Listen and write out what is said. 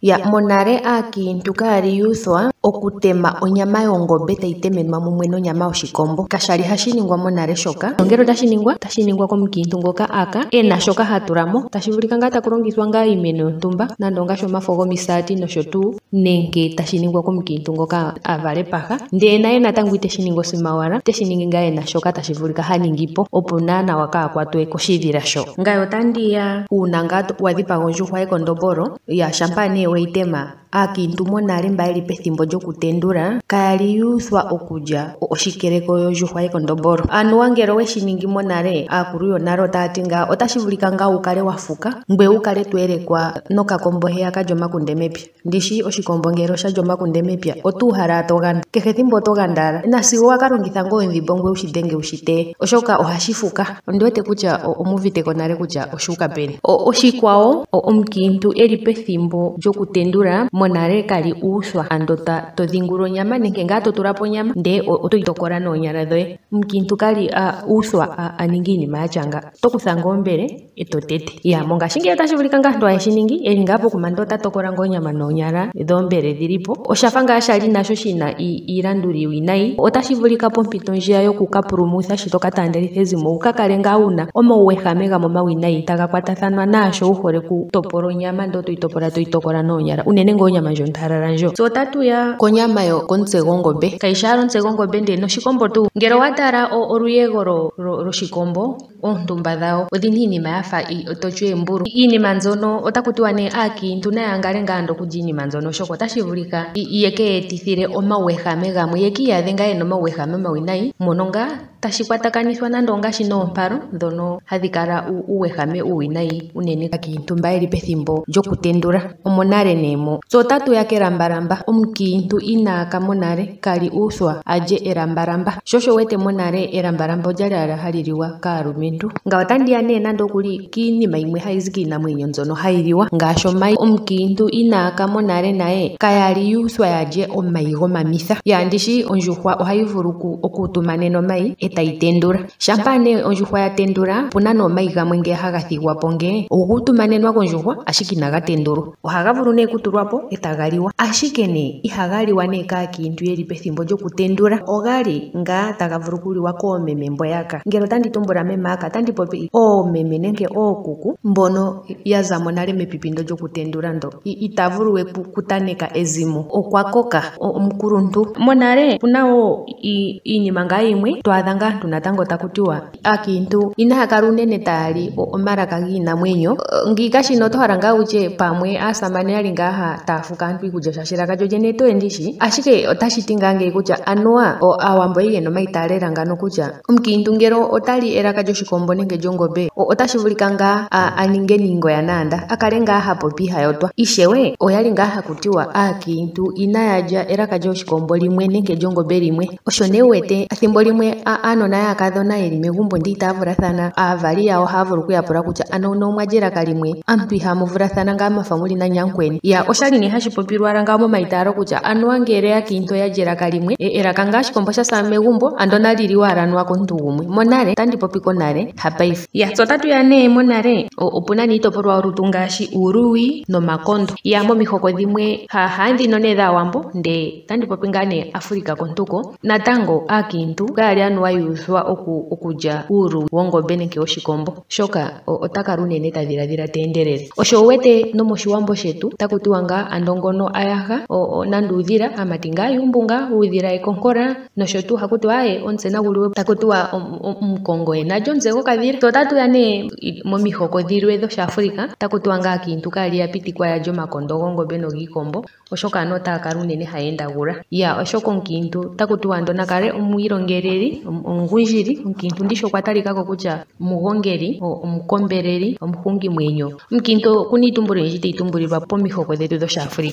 Ya monale aakiintu kaya li yuuthwa okutema onyama yongombe tayi temenwa mumwe nonyama yoshikombo. Kasha li hashi ningwa monale shoka. Nongele otashi ningwa, otashi ningwa komukiintu ngoka aka e na shoka ha tula mo. Tashi vulika ngaa taku longithwa ngaa iimeno yontumba nande ongaashi omafo gomisaati nosho tuu, nenge tashi ningwa komukiintu ngoka a vala epaha ndele naye natango iteshi ningi osima owala, oteshi ningi ngaa e na shoka tashi vulika ha ningi po opo naanawa kaa kwatwe koshidhila sho. Ngaye otandi ya uuna ngaa wa dhipaga ondjuhwa yekondombolo, ya shampa nee weyi tema, aakiintu monale mba yeli pethimbo lyokutendula kaya li yu uthwa okulya oshikeleko yondjuhwa yekondombolo. Anuwa ngele owe shi ningi monale, aakulu yonale otaya ti ngaa otashi vulika ngaa wu kale wa fuka ngweye wu kale to elekwa nokakombo heya kalya omakunde mepya. Ndishi oshikombo ngele osha lya omakunde mepya oto uhala to ganda kehe ethimbo oto gandala nasigo wa ka longitha ngaa ondhimbo ngweye wushi dhenge wushi teye oshoka ohashi fuka. Ondi wete kutya omu uviteko nale kutya oshu uka peni. Oshikwawo omukiintu eli pethimbo lyokutendula monale kali uuthwa ando to dhingula onyama nenge ngaa to tula po onyama ndele otoyi tokola noonyala dhoye. Omukiintu kali uuthwa a ninge iinima yatya nga. Oto kutha ngaa ombele eto tete. Ya mongashingeyi otashi vulika ngaa aantu haye shi ningi eli ngaa pokuma ndele ota tokola ngaa onyama noonyala dhoombele dhili po. Oshafa ngaa shali nasho shina iilanduli iiwinayi. Otashi vulika pompito ndjiya yoku ka pulumutha shi toka taandelitha ezimo wu ka kale ngaa wuna omauwehame gamwe omawinayi taga kwatathanwa naasho wu hole okutopola onyama ndele otoyi topola toyi tokola noonyala unene ngaa onyama ndjo ontalala ndjo. Tse otatu ya konyama yokomutse gongombe. Kayishi owala omutse gongombe ndele noshikombo tuu. Ngele owa tala oluyego lwoshikombo oontumba dhawo odhina iinima yafa toti eembulu. Iinima mbyono otaku tiwa nee aakiintu naya angale ngaa ando okulya iinima mbyono oshoka otashi vulika ye ke ya etithile omauwehame gamwe ye ki iyadhe ngaa yena omauwehame omawinayi mono ngaa tashi kwatakanithwa nande ongaashi noompalo ndhono hadhi kala uuwehame uuwinayi unene kaakiintu mba yeli pethimbo lyokutendula. Omonale nee mo. Tse otatu ya kelambalamba. Omukiintu inaaka monale kali uuthwa alye elambalamba. Sho osho wu wete monale elambalamba olyali owala hali liwa kaalumentu. Ngaye otandi ya nee nande okuli kiinima yimwe hayi zi kiinamwenyo mbyono hayi liwa ngaashi omayi. Omukiintu inaaka monale naye kayali yuuthwa yalye omayi gomamitha. Ya ndishi ondjuhwa ohayi vulu okuutumanena omayi etayi tendula. Shampa nee ondjuhwa ya tendula opuna nee omayi gamwe ngeya haga thigwa po ngee oguutumanenwa kondjuhwa ashike inaga tendulwa. Ohaga vulu nee okutulwa po etaga liwa, ashike nee ihaga liwa nee kaakiintu yeli pethimbo lyokutendula. Ogali ngaa taga vulu okuliwa koomeme mboyaka. Ngele otandi tumbula meme aka otandi popi oomeme nenge ookuku mbono ya zamo nale mepipi ndo lyokutendula ndo ita vulu we okutaneka ezimo, okwa koka omukuluntu. Monale opuna wo iinima ngaa yimwe to adha ngaa aantu natango taku tiwa aakiintu inaya kala unene taya li omalaka giinamwenyo. Ngiika shino oto hala ngaa wutye pamwe aasamane yali ngaa ha taya fuka aantu iikulya shaashi elaka lyo lyene etoye ndishi, ashike otashi ti ngaa ngeyi kutya anuwa aawambo oyali yena omaitaalo lela ngano kutya omukiintu ngele otali elaka lyoshikombo nenge lyongombe otashi vulika ngaa a ninge niingoya naanda a kale ngaa ha popi iha yotwa. Ishewe oyali ngaa haku tiwa aakiintu inaya lya elaka lyoshikombo limwe nenge lyongombe limwe. Osho nee wu wete ethimbo limwe aanona yaakadhona yeli megumbo ndele itaya vulathana, aavali yawo ohaya vulu okuya pula kutya ano one omwa lya elaka limwe, aantu ihamu vulathana ngaa mwafa muli nanyamukweni. Ya oshali nee hashi popilwa owala ngawo momaitaalo kutya anuwa ngele aakiintu oya lya elaka limwe, elaka ngaa oshikombo sha sa megumbo ando nali liwe owala anuwa komuntu gumwe. Monale, otandi popi konale, hapaife. Ya tse otatu ya nee monale, opuna nee iitopolwa yolutu ngaashi uuluwi nomakondo. Ya momihoko dhimwe haandhino nee dhaawambo ndee otandi popi ngaa nee Afrika kontuko, natango aakiintu kaya li anuwa yu uthwa okulya uuluwi wongombe nenge woshikombo, oshoka ota kala unene ta dhiladhila ta endelele. Osho wu wete nomoshiwambo shetu otaku tiwa ngaa ando ngono a yaha nande uudhila, aamati ngaa yuumbu ngaa uudhila ekonkola nosho tuu, ohaku tiwa aaye omutse nagu liwe, taku tiwa omukongo ye nalye omutse gokadhila. Tse otatu ya nee momihoko dhilwe dhOshiafrika, otaku tiwa ngaa aakiintu kaya li ya pitikwa yalye omakondo gongombe nogiikombo, oshoka anuwa otaya kala unene haya endagula. Ya oshoka omukiintu otaku tiwa ando na kale omwiilongeleli, omugundjili. Omukiintu ndishi okwa talika ko kutya omugongeli, omukombeleli, omuhungimwenyo. Omukiintu okuna iitumbulo oyindji tayi tumbulilwa pomihoko dhetu dhOshiafrika.